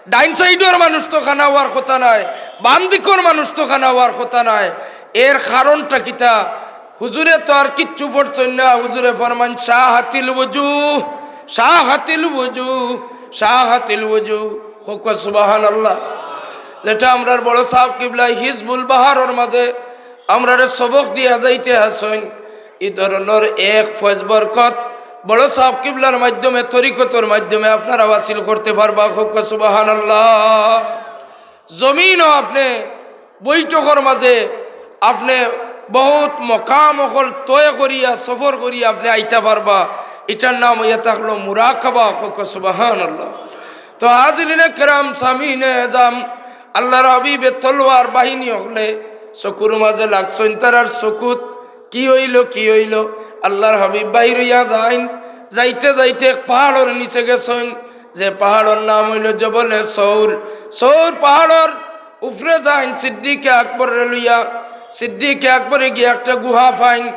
ডাইন সাইডর মানুষ তো কানা অওয়ার কথা নায়, বাম দিকর মানুষ তো কানা অওয়ার কথা নায়। এর কারণটা কিতা? হুজুরে তো আর কিচ্ছু পড়ছইন না, হুজুরে ফরমাইন, "শাহাতিল উজুহ, শাহাতিল উজুহ, শাহাতিল উজুহ।" কউক্কা সুবহানাল্লাহ। যেটা আমরার বড় সাব কিবলায় হিজবুল বাহারর মাজে আমরারে সবক দিয়া যাইতে আছইন, ই ধরনর এক ফয়েজ বরকত বড় সাব কিবলার মাধ্যমে, তরিকতর মাধ্যমে আপনারা হাসিল করতে পারবা। কউক্কা সুবহানাল্লাহ। জমিনো আপনে বৈঠকর মাজে আপনে বহুত মকাম অকল তয় করিয়া, সফর করিয়া আপনে আইতা পারবা। ইটার নাম অইয়া থাকলো মুরাকাবা। কউক্কা সুবহানাল্লাহ। তো হাজিরিনে কেরাম, সামিনে এজাম, আল্লার হাবিবে তলোয়ার বাহিনী অকলে চকুর মাজে লাগছইন, তারার চকুত কি অইলো, কি অইলো? আল্লার হাবিব বাইর অইয়া যাইন, যাইতে যাইতে এক পাহাড়র নিচে গেছইন, যে পাহাড়র নাম অইলো জবলে সৌর। সৌর পাহাড়র উপরে যাইন সিদ্দিকে আকবররে লইয়া। সিদ্দিকে আকবরে গিয়া একটা গুহা পাইন।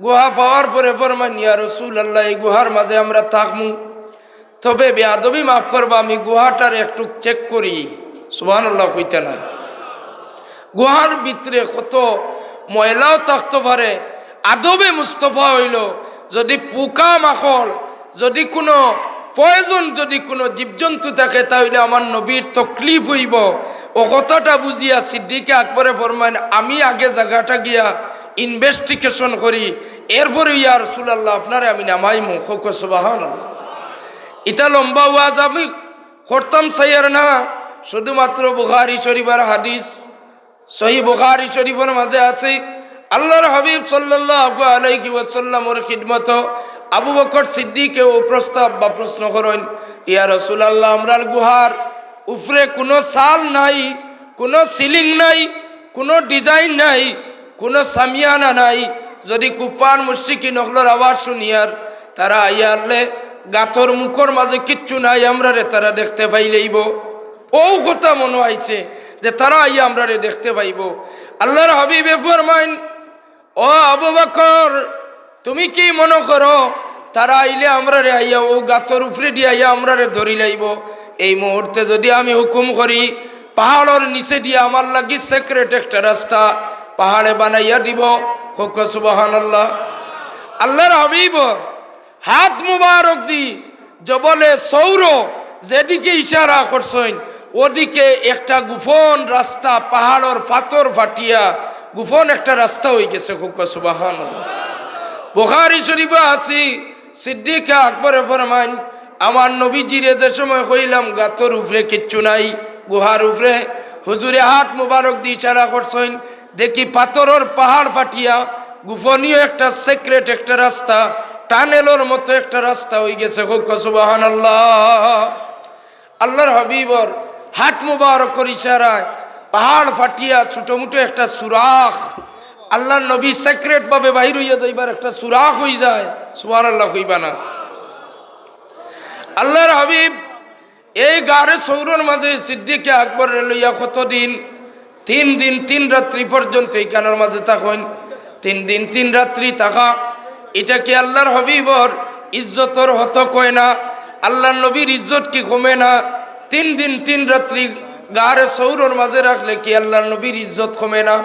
গুহা পাওয়ার পরে ফরমাইন, "ইয়া রাসূলুল্লাহ, এই গুহার মাজে আমরা থাকমু।" তবে বেয়াদবি মাফ করবা, আমি গুহাটারে একটু চেক করি। সুবহানাল্লাহ কইতা না? গুহার ভিতরে কত ময়লাও থাকতো পারে। আদবে মুস্তফা অইলো, যদি পোকা মাকড়, যদি কুনু পয়জন, যদি কুনু জীবজন্তু থাকে, তা অইলে আমার নবীর তকলিফ অইবো। অউ কথাটা বুঝিয়া সিদ্দিকে আকবরে ফরমাইন, "আমি আগে জাগাটা গিয়া ইনভেস্টিগেশন করি, এরপরে ইয়া রাসূলুল্লাহ আপনারে আমি নামাইমু।" কউক্কা সুবহানাল্লাহ। ইটা লম্বা ওয়াজ আমি করতাম চাইয়ার না, শুধুমাত্র বুখারী শরীফর হাদিস, সহিহ বুখারী শরীফর মাজে আছে, আল্লার হাবিব সাল্লাল্লাহু আলাইহি ওয়াসাল্লামর খিদমতো আবু বকর সিদ্দিকে অউ প্রস্তাব বা প্রশ্ন করইন, "ইয়া রাসূলুল্লাহ, আমরার গুহার উপরে কুনু চাল নাই, কুনু সিলিং নাই, কুনু ডিজাইন নাই, কুনু সামিয়ানা নাই, যদি কুফফার মুশরিকিন অকলর আওয়াজ হুনিয়ার তারা আইয়া আরলে গাতর মুখর মাজে কিচ্ছু নাই, আমরারে তারা দেখতে পাইলাইবো।" অউ কথা মনো আইছে যে তারা আইয়া আমরারে দেখতে পাইবো। আল্লার হাবিবে ফরমাইন, "ও আবু বকর, তুমি কি মনো করো তারা আইলে আমরারে আইয়া অউ গাতর উপরেদি আইয়া আমরারে ধরিলাইবো?" এই মুহূর্তে যদি আমি হুকুম করি, পাহাড়র নিচেদি আমার লাগি সিক্রেট একটা রাস্তা পাহাড়ে বানাইয়া দিবো। কউক্কা সুবহানাল্লাহ। আল্লার হাবিব হাত মুবারক দি জবলে সৌর যেদিকে ইশারা করছইন, অউদিকে একটা গোপন রাস্তা, পাহাড়র পাথর ফাটিয়া গোপন একটা রাস্তা অইগেছে। কউক্কা সুবহানাল্লাহ। বুখারী শরীফো আছে, সিদ্দিকে আকবরে ফরমাইন, "আমার নবীজিরে যে সময় কইলাম গাতর উপরে কিচ্ছু নাই, গুহার উপরে, হুজুরে হাত মুবারক দি ইশারা করছইন, দেখি পাথরর পাহাড় ফাটিয়া গোপনীয় একটা সিক্রেট একটা রাস্তা, টানেলর মতো একটা রাস্তা অইগেছে।" কউক্কা সুবহানাল্লাহ। আল্লার হাবিবর হাত মুবারকর ইশারায় পাহাড় ফাটিয়া ছোটমুটো একটা সুরাখ, আল্লার নবী সিক্রেট ভাবে বাইর অইয়া যাইবার একটা সুরাখ অইযায়। সুবহানাল্লাহ কইবা না? আল্লার হাবিব এই গারে সৌরর মাজে সিদ্দিকে আকবররে লইয়া কতদিন? তিন দিন তিন রাত্রি পর্যন্ত ইখানর মাজে থাকইন। তিন দিন তিন রাত্রি থাকা, ইটা কি আল্লার হাবিবর ইজ্জতর হতক অয় না? আল্লার নবীর ইজ্জত কি কমে না? তিন দিন তিন রাত্রি গারে সৌরর মাজে রাখলে কি আল্লার নবীর ইজ্জত কমে না?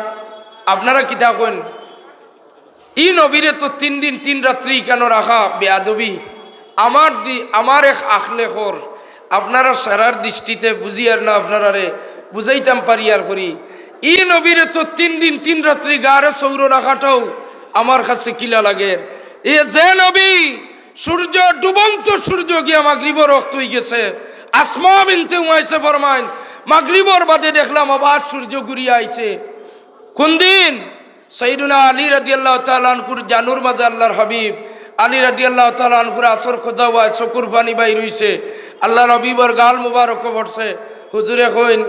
আপনারা কিতা কইন? ই নবীরে তো তিন দিন তিন রাত্রি ইখানো রাখা বেয়াদবি। আমার দি-, আমার এক আখলেকর, আপনারা সারার দৃষ্টিতে বুঝিয়ার না, আপনারারে বুঝাইতাম পারিয়ার করি। ই নবীরে তো তিন দিন তিন রাত্রি গারে সৌর রাখাটাও আমার কাছে কিলা লাগে। এ যে নবী সূর্য, ডুবন্ত সূর্য গিয়া মাগরিবর ওয়াক্ত অইগেছে, আসমা বিনতে উমাইসে ফরমাইন, "মাগরিবর বাদে দেখলাম আবার সূর্য ঘুরিয়া আইছে।" কোন দিন? সাইয়েদুনা আলী রাদিয়াল্লাহু তাআলা আনহুর জানুর মাঝে আল্লাহর হাবিব আলী রাদিয়াল্লাহু তাআলা আনহুর আসর কজা অওয়ায় চকুর পানি বাইর অইছে। আল্লাহর হাবিবর গাল মুবারকো পড়ছে। হুজুরে কইন,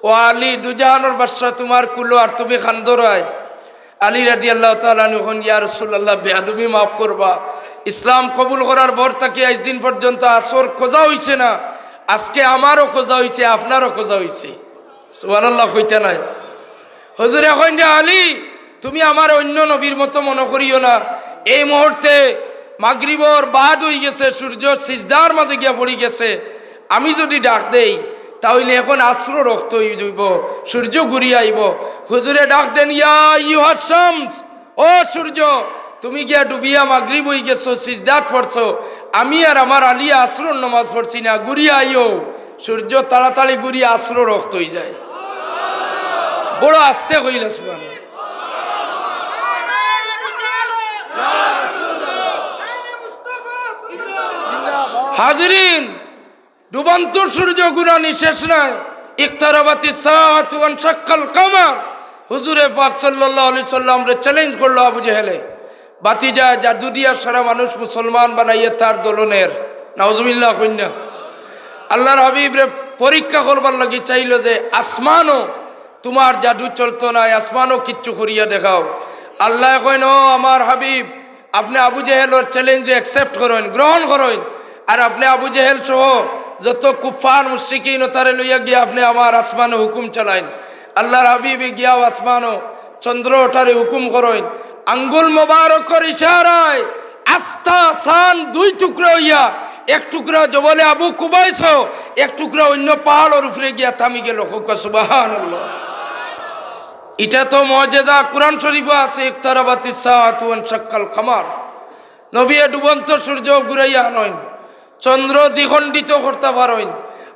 "ও আলী, দুজাহানর বাদশা তুমার কুলো আর তুমি কান্দরায়।" আলী রাদিয়াল্লাহু তাআলা আনহু কইন, "ইয়া রাসূলুল্লাহ, বেয়াদবি মাফ করবা। ইসলাম কবুল করার পর থাকি আইজ দিন পর্যন্ত আসর কজা অইছে না। আজকে আমারও কজা অইছে, আপনারও কজা অইছে।" সুবহানাল্লাহ কইতা নায়। হুজুরে কইন যে, "আলী, তুমি আমারে অইন্য নবীর মতো মনো করিও না। এই মুহূর্তে মাগরিবর বাদ অইগেছে, সূর্য সিজদার মাঝে গিয়া পড়িগেছে। আমি যুদি ডাক দেই, তা অইলে এখন আসরর অক্ত অইযিবো, সূর্য ঘুরিয়া আইবো।" হুজুরে ডাক দেন, "ইয়া আইয়ুহাশ শামস, ও সূর্য, তুমি গিয়া ডুবিয়া মাগরিব অইগেছো, সিজদাত পড়ছো, আমি আর আমার আলী আসরর নামাজ পড়ছি না, ঘুরিয়া আইও।" সূর্য তাড়াতাড়ি ঘুরিয়া আসরর অক্ত অইযায়। বড় আস্তে কইলা সুবহানাল্লাহ। হাজিরিন, ডুবন্ত সূর্য ঘুরানি শেষ নাই। ইকতারাবাতিস সাআতু ওয়ানশাক্কাল কামার। হুজুরে পাক সাল্লাল্লাহু আলাইহি সাল্লামরে challenge করলো আবু জেহেলে। বাতিজা জাদু দিয়া সারা মানুষ মুসলমান বানাইয়া তার দলনের। নাউজুবিল্লাহ কইন না। আল্লাহর হাবিবরে পরীক্ষা করবার লাগি চাইলো যে, "আসমানও তুমার জাদু চলতো নায়, আসমানও কিচ্ছু করিয়া দেখাও।" আল্লায় কইন, "ও আমার হাবিব, আপনে আবু জেহেলর challenge accept করইন, গ্রহণ করইন, আর আপনে আবু জেহেল সহ যত কুফফার মুশরিকিন অতারে লইয়া গিয়া আপনে আমার আসমানো হুকুম চালাইন।" আল্লাহর হাবিবে গিয়াও আসমানো চন্দ্র অটারে হুকুম করইন, আঙ্গুল মোবারকর ইশারায় আস্তা চান দুই টুকরা অইয়া, এক টুকরা জবলে আবু কুবাইস, এক টুকরা অইন্য পাহাড়র উপরে গিয়া থামি গেল। কউক্কা সুবহানাল্লাহ। ইটা তো মুজিজা, কুরআন শরীফো আছে, "ইকতারাবাতিস সাআতু ওয়ানশাক্কাল কামার।" নবীয়ে ডুবন্ত সূর্য ঘুরাইয়া আনইন, চন্দ্র দ্বিখণ্ডিত করতা পারইন,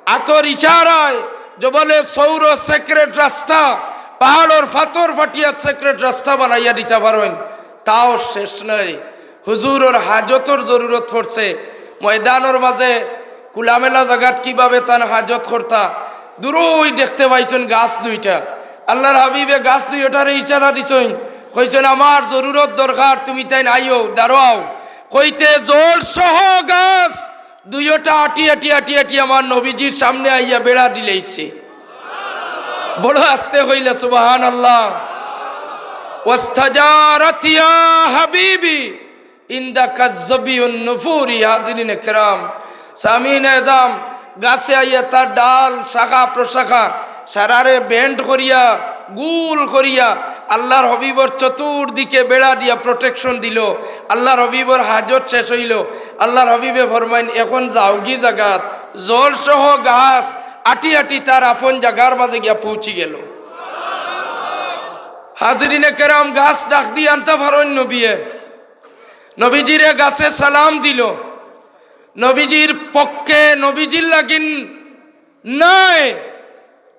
আতর ইশারায় জবলে সৌর secret রাস্তা, পাহাড়র ফাতর ফাটিয়া secret রাস্তা বানাইয়া দিতা পারইন, তাও শেষ নাই। হুজুরর হাজতর জরুরত পড়ছে, ময়দানর মাঝে খোলামেলা জাগাত কিভাবে তান হাজত করতা, দূরই দেখতে পাইছইন গাছ দুইটা। আল্লাহর হাবিবে গাছ দুইটারে ইশারা দিছইন, কইছইন, "আমার জরুরত দরকার, তুমি তাইন আইও, দাঁড়াও।" কইতে জল সহ গাছ দুইটা আটি আটি আটি আটি আমার নবীজির সামনে আইয়া বেড়া দিলাইছে। বড় আস্তে কইলা সুবহানাল্লাহ। "ওয়াস্তাজারাত ইয়া হাবিবি ইনদা কাজ্জাবিউন নুফুরি।" হাজিরিনে কেরাম, সামিন এজাম, গাছে আইয়া তার ডাল, শাখা, প্রশাখা, সারারে bend করিয়া, গুল করিয়া, আল্লাহর হাবিবর চতুর্দিকে বেড়া দিয়া protection দিল। আল্লাহর হাবিবর হাজত শেষ অইল। আল্লাহর হাবিবে ফরমাইন, "এখন যাওগি জাগাত।" জল সহ গাছ আটি আটি তার আপন জাগার মাঝে গিয়া পৌঁছি গেল। হাজিরিনে কেরাম, গাছ ডাক দিয়া আনতা পারইন নবীয়ে। নবীজিরে গাছে সালাম দিল। নবীজির পক্ষে, নবীজির লাগিন নায়।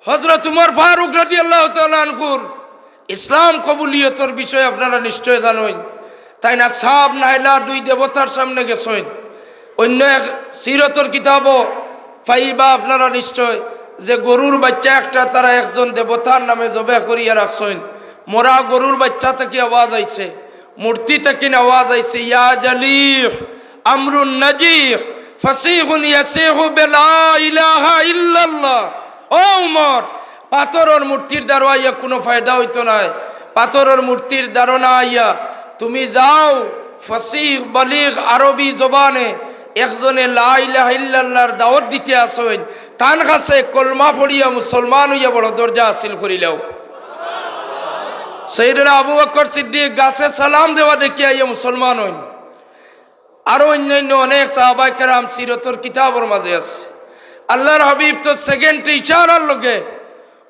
হযরত উমর ফারুক রাদিয়াল্লাহু তাআলা আনহুর ইসলাম কবুলিয়তর বিষয়ে আপনারা নিশ্চয় জানইন। তাইন আসহাব নাইলা দুই দেবতার সামনে গেছইন। অইন্য এক সিরতর কিতাবো পাইবা আপনারা নিশ্চয় যে গরুর বাইচ্চা একটা তারা একজন দেবতার নামে জবে করিয়া রাখছইন। মরা গরুর বাইচ্চা থাকি আওয়াজ আইছে, মূর্তি থাকি আওয়াজ আইছে, "ইয়া জালিহ, আমরুন নাজিহ, ফাসিহুন ইয়াসিহু বিলা ইলাহা ইল্লাল্লাহ।" ও উমর, পাথরর মূর্তির দ্বারা আইয়া কুনু ফায়দা অইতো নায়। পাথরর মূর্তির দ্বারা না আইয়া তুমি যাও, ফাসিহ বালিগ আরবি জবানে একজনে লা ইলাহা ইল্লাল্লাহর দাওয়াত দিতে আছইন, তান কাছে কলমা পড়িয়া মুসলমান অইয়া বড় দরজা হাসিল করিলাও। সাইয়েদনা আবু বকর সিদ্দিক গাছে সালাম দেওয়া দেখিয়া আইয়া মুসলমান অইন। আরো অইন্যান্য অনেক সাহাবায়ে কেরাম সিরতর কিতাবর মাঝে আছে। আল্লাহর হাবিব তো সেকেন্ডে ইশারার লগে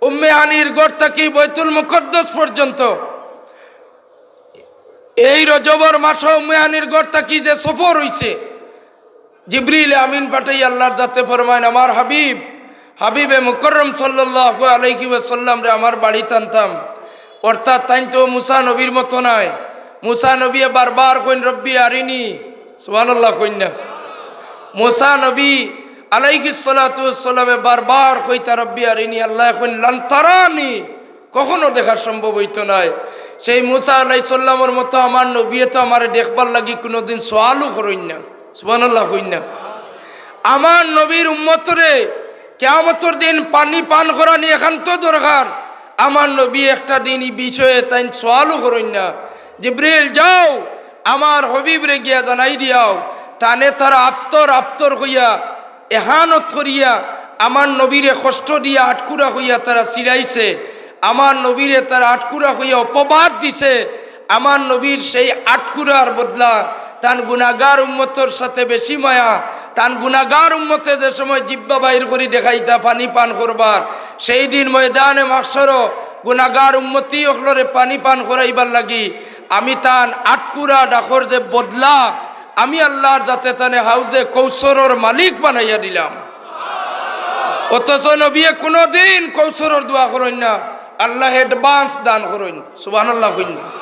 উম্মে হানির ঘর থাকি বাইতুল মুকাদ্দাস পর্যন্ত, এই রজবর মাসো উম্মে হানির ঘর থাকি যে সফর অইছে, জিবরিল আমিন পাঠাইয়া আল্লাহর জাতে ফরমাইন, "আমার হাবিব, হাবিবে মুকাররম সাল্লাল্লাহু আলাইহি ওয়াসাল্লামরে আমার বাড়িত আনতাম।" অর্থাৎ তাইন তো মুসা নবীর মতো নায়। মুসা নবীয়ে বারবার কইন, "রব্বি আরিনি।" সুবহানাল্লাহ কইন না? মুসা নবী আলাইহিস সালাতু ওয়াস সালামে বারবার কইতা, "রব্বি আরিনি।" আল্লায় কইন, "লান তারানি।" কখনো দেখা সম্ভব অইতো নায়। সেই মুসা আলাইহিস সালামর মতো আমার নবীয়ে তো আমারে দেখবার লাগি কুনুদিন সওয়ালও করইন না। সুবহানাল্লাহ কইন না। আমার নবীর উম্মতরে কিয়ামতর দিন পানি পান করানি একান্ত দরকার। আমার নবী একটা দিন ই বিষয়ে তাইন সওয়ালও করইন না। জিবরিল, যাও, আমার হাবিবরে গিয়া জানাই দিয়াও, তানে তারা আপ্তর আপ্তর কইয়া এহানত করিয়া আমার নবীরে কষ্ট দিয়া আটকুরা কইয়া তারা ছিড়াইছে, আমার নবীরে তারা আটকুরা কইয়া অপবাদ দিছে। আমার নবীর সেই আটকুরার বদলা তান গুনাগার উম্মতর সাথে বেশি মায়া। তান গুনাগার উম্মতে যে সময় জিব্বা বাইর করি দেখাইতা পানি পান করবার, সেই দিন ময়দানে মাহশরো গুনাগার উম্মতি অকলরে পানি পান করাইবার লাগি আমি তান আটকুরা ডাকর যে বদলা, আমি আল্লাহর যাতে তানে হাউজে কৌসরর মালিক বানাইয়া দিলাম। অথচ নবিয়ে কুনুদিন কৌসরর দোয়া করইন না, আল্লায় advance দান করইন। সুবহানাল্লাহ কইন না।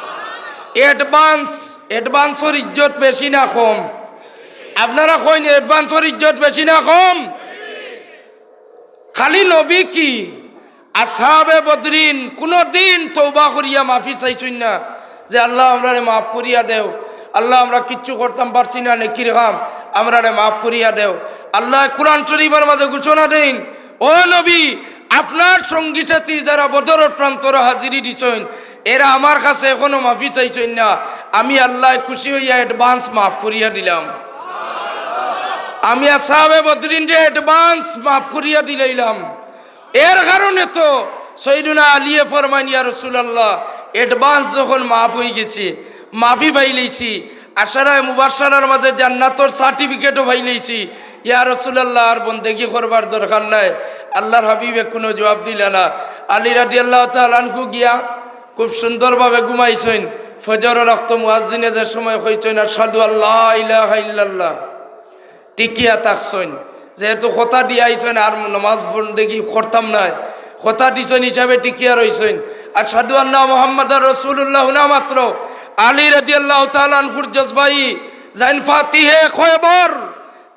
Advance, advanceর ইজ্জত বেশি না কম? আপনারা কইন, advanceর ইজ্জত বেশি না কম? খালি নবী কি, আসহাবে বদরিন কুনুদিন তওবা করিয়া মাফি চাইছইন না যে, "আল্লাহ, আমরারে মাফ করিয়া দেও, আল্লাহ, আমরা কিচ্ছু করতাম পারছি না নেকির কাম, আমরারে মাফ করিয়া দেও।" আল্লায় কুরআন শরীফর মাঝে ঘোষণা দেইন, "ও নবী, আপনার সঙ্গী সাথী যারা বদরর প্রান্তরে হাজিরি দিছইন, এরা আমার কাছে এখনো মাফি চাইছইন না, আমি আল্লায় খুশি অইয়া advance মাফ করিয়া দিলাম।" আমি আসহাবে বদরিনরে advance মাফ করিয়া দিলাইলাম। এর কারণে তো সৈয়দুনা আলিয়ে ফরমাইন, "ইয়া রাসূলুল্লাহ, advance যখন মাফ অইগেছে, মাফি পাইলাইছি, আশারায়ে মুবাশশারার মাঝে জান্নাতর certificateও পাইলাইছি, ইয়া রাসূলুল্লাহ, আর বন্দেগি করবার দরকার নাই।" আল্লাহর হাবিবে কুনু জবাব দিলা না। আলী রাদিয়াল্লাহু তাআলা আনহু গিয়া খুব সুন্দরভাবে ঘুমাইছইন। ফজরর ওয়াক্ত মুয়াজ্জিনে যে সময় কইছইন, "আশহাদু আল্লা ইলাহা ইল্লাল্লাহ", টিকিয়া থাকছইন, যেহেতু কথা দিয়া আইছইন আর নমাজ বন্দেগি করতাম নায়, কথা দিছইন হিসাবে টিকিয়া রইছইন। আশহাদু আন্না মুহাম্মাদার রাসূলুল্লাহ হুনা মাত্র আলী রাদিয়াল্লাহু তাআলা আনহুর জজবাই যাইন ফাতিহে খয়বর,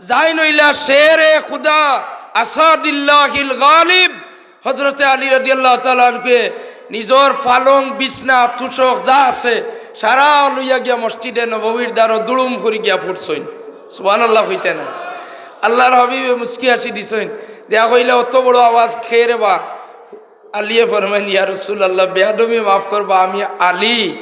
যাইন অইলা শেরে খুদা আসাদুল্লাহিল গালিব। হযরতে আলী রাদিয়াল্লাহু তাআলা আনহুয়ে নিজর পালং, বিছনা, তুষক যা আছে সারা লইয়া গিয়া মসজিদে নববীর দ্বারো দুড়ুম করি গিয়া পড়ছইন। সুবহানাল্লাহ কইতা না? আল্লাহর হাবিবে মুচকি হাসি দিছইন, দিয়া কইলা, "অত বড় আওয়াজ কে রে বা?" আলিয়ে ফরমাইন, "ইয়া রাসূলুল্লাহ, বেয়াদবি মাফ করবা, আমি আলী।"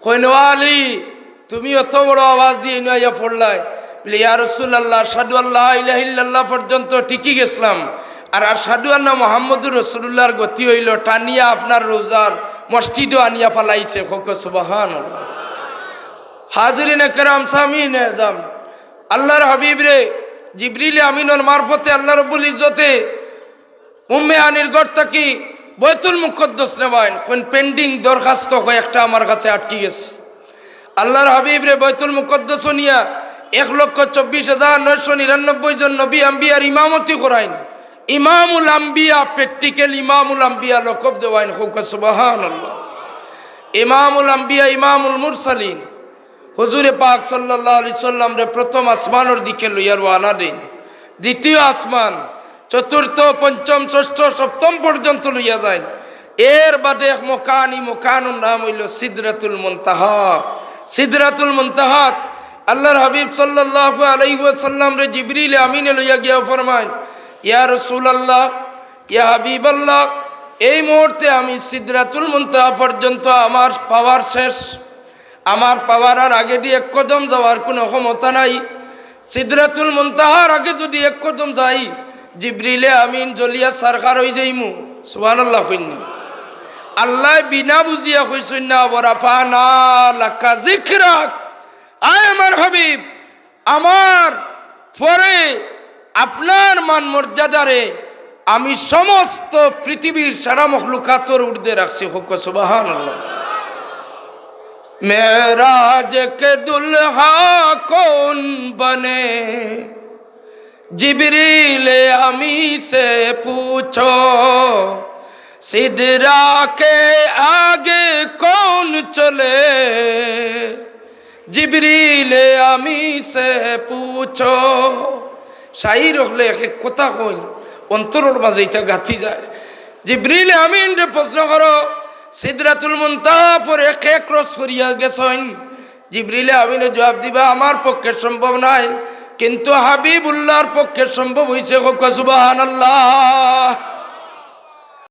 কইন, "ও আলী, তুমি অত বড় আওয়াজ দিয়া ইনো আইয়া পড়লায়?" বলে, "ইয়া রাসূলুল্লাহ, আশহাদু আল্লা ইলাহা ইল্লাল্লাহ পর্যন্ত টিকি গেছলাম, আর আশহাদু আন্না মুহাম্মাদুর রাসূলুল্লাহর গতি অইলো টানিয়া আপনার রওজার মসজিদো আনিয়া ফালাইছে।" কউক্কা সুবহানাল্লাহ। হাজিরিনে কেরাম, সামিইনে এজাম, আল্লাহর হাবিবরে জিবরিলে আমিনর মারফতে আল্লাহ রব্বুল ইজ্জতে উম্মে হানির ঘর থাকি বাইতুল মুকাদ্দাস নেওয়াইন, কইন pending দরখাস্ত কয়েকটা আমার কাছে আটকি গেছে। আল্লাহর হাবিবরে বাইতুল মুকাদ্দাসো নিয়া এক লক্ষ চব্বিশ হাজার নয়শো নিরানব্বই জন নবী আম্বিয়ার ইমামতি করাইন। ইমামুল আম্বিয়া, practical ইমামুল আম্বিয়া লকব দেওয়াইন, কউক্কা সুবহানাল্লাহ। ইমামুল আম্বিয়া, ইমামুল মুরসালিন। হুজুরে পাক সাল্লাল্লাহু আলাইহি সাল্লামরে প্রথম আসমানর দিকে লইয়া রওয়ানা দেইন। দ্বিতীয় আসমান, চতুর্থ, পঞ্চম, ষষ্ঠ, সপ্তম পর্যন্ত লইয়া যাইন। এর বাদে এক মকান, ই মকানর নাম অইলো সিদরাতুল মুনতাহা। সিদরাতুল মুনতাহাত আল্লাহর হাবিব সাল্লাল্লাহু আলাইহি ওয়াসাল্লামরে জিবরিল আমিনে লইয়া গিয়া ফরমাইন, "ইয়া রাসূলুল্লাহ, ইয়া হাবিবাল্লাহ, এই মুহূর্তে আমি সিদরাতুল মুনতাহা পর্যন্ত আমার পাওয়ার শেষ।" আমার পাওয়ার আর আগেদি এক কদম যাওয়ার কুনু ক্ষমতা নাই। সিদরাতুল মুনতাহার আগে যুদি এক কদম যাই, জিবরিলে আমিন জ্বলিয়া ছারখার অইযাইমু। সুবহানাল্লাহ কইন না। আল্লায় বিনা বুঝিয়া কইছইন না, "ওয়া রাফা'না লাকা যিকরাক।" আয় আমার হাবিব, আমার পরে আপনার মান মর্যাদারে আমি সমস্ত পৃথিবীর সারা মখলুকাতর ঊর্ধ্বে রাখছি। কউক্কা সুবহানাল্লাহ। মেরাজ কে দুলহা কৌন বনে, জিবরিল আমিন সে পুছো, সিদরা কে আগে কৌন চলে, জিবরিল আমিন সে পুছো। শাইর অকলে এক এক কথা কইন, অন্তরর মাঝে ইতা গাঁথি যায়। জিবরিল আমিনরে প্রশ্ন করো, সিদরাতুল মুনতাহা পরে কে ক্রস করিয়া গেছইন? জিবরিলে আমিনে জবাব দিবা, "আমার পক্ষে সম্ভব নায়, কিন্তু হাবিবুল্লাহর পক্ষে সম্ভব অইছে।" কউক্কা সুবহানাল্লাহ।